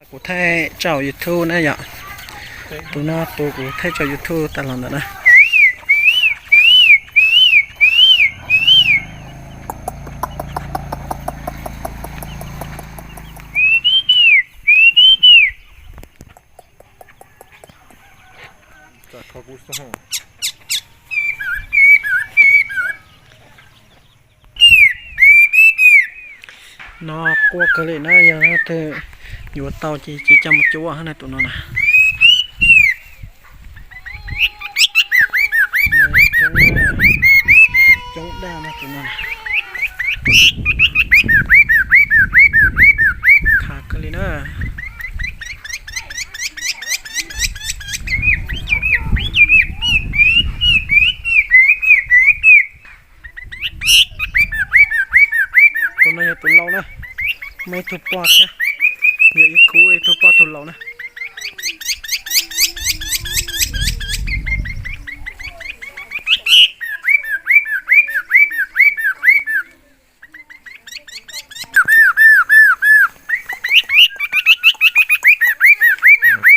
Kuv thaij tso YouTube na yom. Tus no tus kuv thaij tso YouTube tag los ntawm na. No quaj kawg li na, yog leej twg yuav tau ces cia li coj mus cuab na tus no na. Coob daj no tus no na. Khav kawg li na. Tus no yog tus lau na, muaj ib tug poj thiab, yog ib khub ib tug poj tug lau na.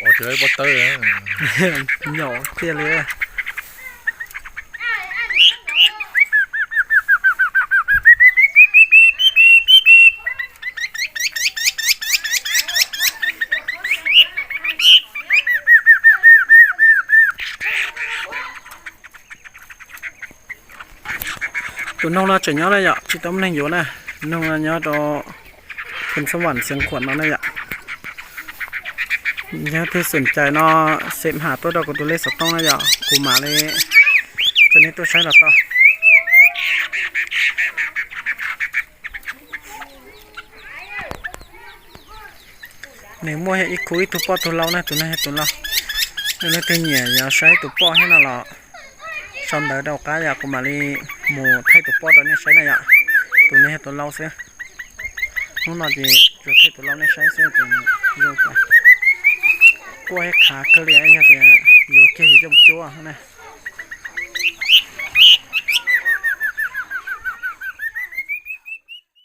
Pov tsis pov tawb. Nyom tiag li. Tus noog no tseem nyob na yom, tsis tau muaj neeg yuav na. Noog no nyob rau Phoos Xab Vam Xeev Khuam no na yom. Yog leej twg xom cai no, xem ham tuaj rau kuv tus lej xov tooj na yom, kuv mam li coj nej tuaj saib los tau. Nws muaj ib khub ib tug poj tug lau na, tus no yog tus lau. Yog leej twg nyiam yuav saib tus poj thiab no los sau ntawv rau qab yom, kuv mam li mus thaij tus poj rau nej saib na yom. Tus no yog tus lau xwb. Hnub no ces tsuas thaij tus lau nej saib xwb ces zoo, quaj thiab khav kawg li, yog tias yuav kiag ces coj mus cuab na.